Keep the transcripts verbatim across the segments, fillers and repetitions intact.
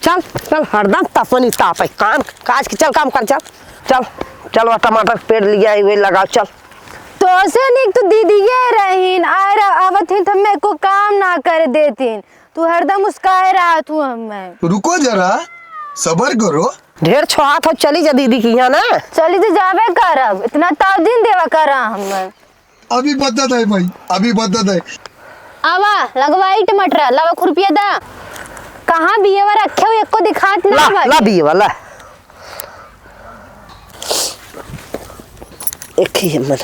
चल, चल, हरदम तपनी ताप है। काम काज के, चल, काम कर, चल। चल, चल, वह टमाटर के पेड़ लिया है, वही लगाओ, चल। तोसे निक तो दीदिये रहीन, आए रह-, आवत ही तो हमें को काम ना कर देतीन। तू हरदम उसकाए रहत हूँ हमें। रुको जरा, सबर करो। ढेर छोहात हो, चली जा दीदी की यहाँ ना। चली तो जाबे करब, इतना ताव दिन देवा करा हमें। अभी बदत है भाई, अभी बदत है। आवा, लगवाई टमाटर, लावा खुरपिया दा। कहाँ बियवा रखे हो, एको दिखात ना ला, बा। ला बियवा, ला। एक ही है मन।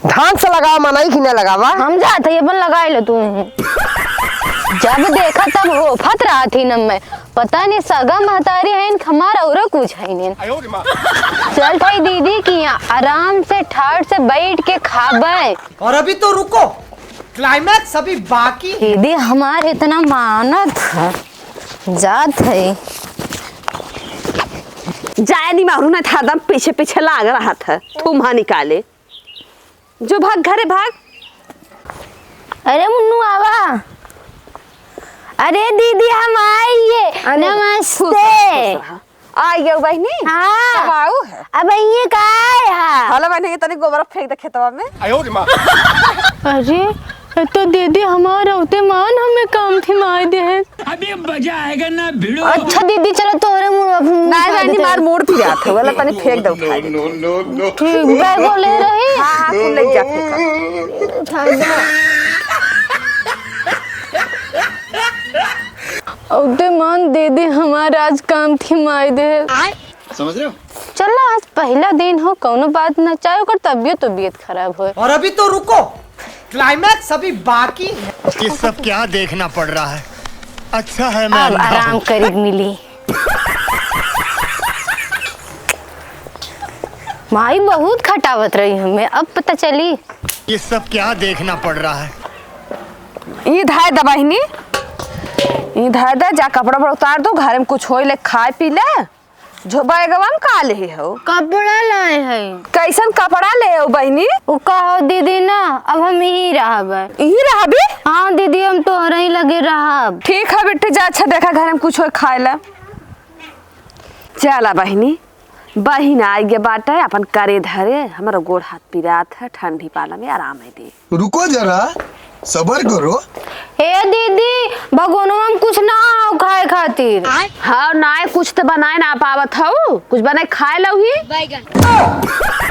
ध्यान से लगावा, मनई की ना लगावा। हम जात है, अपन लगाई लो तू ही। जब देखा तब होफत रहत ही न मैं। पता नहीं सगा महतारी है इनका हमार औरो कुछ है नहीं। चल थाई दीदी की यहाँ आराम से ठाट से बैठ के खाबे। और अभी तो रुको, climax अभी बाकी है। दीदी हमार इतना मानत है, जात है। जाए नहीं मारू ना था, एकदम पीछे पीछे लाग रहा था, थूम्हा निकाले। जो भाग घरे भाग। अरे मुन्नू आवा। अरे दीदी हम आइए। अरे नमस्ते। खुश रहा, खुश रहा। आ गयो बहिनी। हाँ। कब आऊ है? अब ये का है? हाँ। हला बहिनी, ये तनी गोबर फेंक दे खेतवा में। अरे, ये तो दीदी हमार औते मान हमें काम थी मार दे है। अभी मजा आएगा ना भिड़ो। अच्छा दीदी, चलो तोरे मूड अब नहीं, नहीं, नहीं, मार मूड पिरात है, वाला तनी फेंक दो उठा के। ठीक, बैगो ले रही? हाँ, हाँ, कुल ले जा फेंका। उठा दे। औते मान दीदी हमार आज काम थी माई दे। समझ रहे हो? चलो, आज पहला दिन हो, कौनो बात ना, चाहे ओकर तबियत, तबियत खराब हो। और अभी तो रुको, climax अभी बाकी है। ये सब क्या देखना पड़ रहा है? अच्छा है मैं अब अंधा आराम हूँ। करी मिली। माई बहुत खटावत रही हमें, अब पता चली। ये सब क्या देखना पड़ रहा है? ई धाय द बहिनी, ई धाय द, जा कपड़ा उपड़ा उतार दो, घर में कुछ होई ले, खाए पी ले। जो बैगवा में का लेहे हो? कपड़ा लाए है। कैसन कपड़ा ले हो बहिनी? उ का हो दीदी ना, अब हम यही रहब। यही रहबी? हाँ दीदी, हम तोहरे ही लगे रहब। ठीक है बिट्टी, जा, अच्छा देखा घर में कुछ हो खाए ला। चला बहिनी, बहिन आइ गे बाटे, अपन करे धरे, हमरो गोड़ हाथ पिरात है, ठंडी पाला में आराम है दे। रुको जरा, सबर करो। ए दीदी, भगोनवा में कुछ ना हो खाए खातिर। हाँ, नाय कुछ तो बनाए ना पावत हऊ, कुछ बनाए खाए लउही।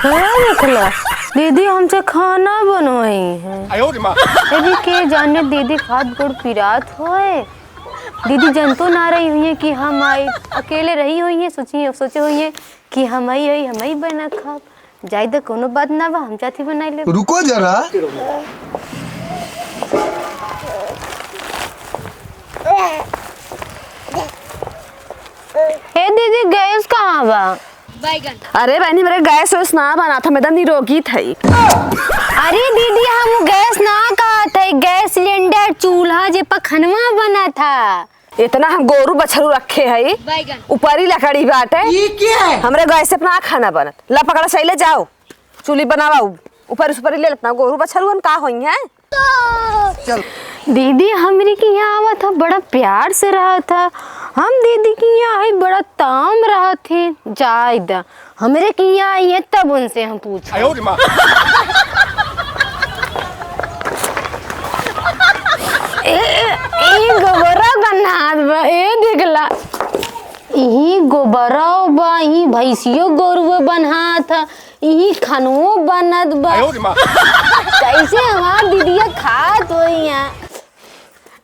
हाँ, देखला, दीदी हमसे खाना बनवाई है। आयो रे माँ। अरे के जाने दीदी के हाथ गोड़ पिरात होए। दीदी जनतो ना रही हुई है कि हम आई, अकेले रही हुई है, सोची, सोचे हुई है कि हम आई, आई, हम आई बना खाब। जाए दे, कोनो बात ना बा, हम जाथी बनाई लेब। रुको जरा। हे दीदी, गैस कहाँ बा? अरे बहनी, मेरे गैस वैस ना बना था, मैं तो निरोगी थी। अरे दीदी, हम गैस ना कहा थे, गैस सिलेंडर, चूल्हा जे पर खनवा बना था। इतना हम गोरू बछरू रखे है, बैगन। ऊपरी लकड़ी बाटे। ये क्या है? हमरे गैस से अपना खाना बनत। ला पकड़ा, सही ले जाओ, चूल्ही बनावा, उ-, ऊपरी सुपरी ले लेतना, गोरू बछरुअन का होई है। चल। दीदी हमरी के यहाँ आवत ह, बड़ा प्यार से रहत ह। हम दीदी के यहाँ है, बड़ा ताम रहत है। जाए द, हमरे के यहाँ आई है, तब उनसे हम पूछब। आयो रे माँ। ए, ए, ई गोबरा बनात बा, ए देखला। इही गोबरा बा, इही भैंसियो गोरुओ बनात ह, इही खनवो बनत बा। आयो रे माँ। कैसे हमार दीदिया खात होई यहाँ?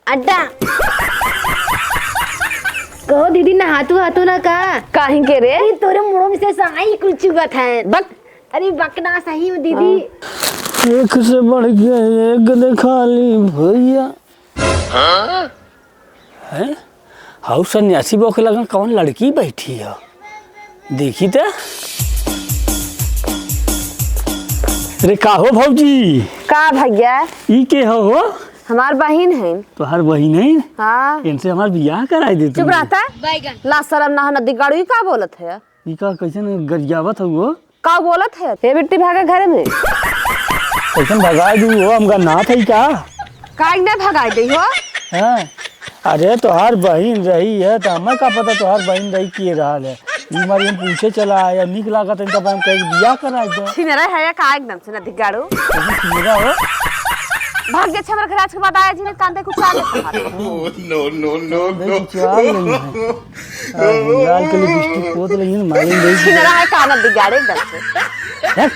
अड्डा। कहो दीदी, नहातू हातू ना का? काहे के रे? ई तोरे मुड़ो में से साई कुल चुगत है। बक। अरे बकना सही में दीदी। एक से बढ़ के एक देखा ली भैया। हैं? हाउ सन्यासी बा के लगा कौन लड़की बैठी है? देखी त। रे का हो भौजी? का भैया? ई के हो, हो? हमार बहिन है। तोहार बहिन है? हाँ। इनसे हमार बियाह कराई दे तू। चुप रहता। लाज शरम ना हो, नदी गाड़ू, ई का बोलत है? ई का कैसे न गरियावत हो वो? का बोलत है? हे बिट्टी, भागा घरे में। कैसन भगाई दू हो, हमका नाथ है का? काहे ना भगाई दे हो? हाँ। अरे, तोहार बहिन रही है, तो हमें का पता तोहार बहिन रही के रहल है। ई मारे हम पूछे चला आया, निक लागत है, तब हम कहे बियाह करा दे। छिनरा है या का एकदम से ना दिगाड़ू? अरे, छिनरा हो। भाग जा, हमरा घर आज के बाद आया जी, नहीं कांदे कुछ आ गया। No, no, no, no। कुछ आ नहीं है। आ, लाल के लिपस्टिक पोत लेकिन मालूम नहीं। छिनरा है, कान दिगाड़े एकदम से। हैं?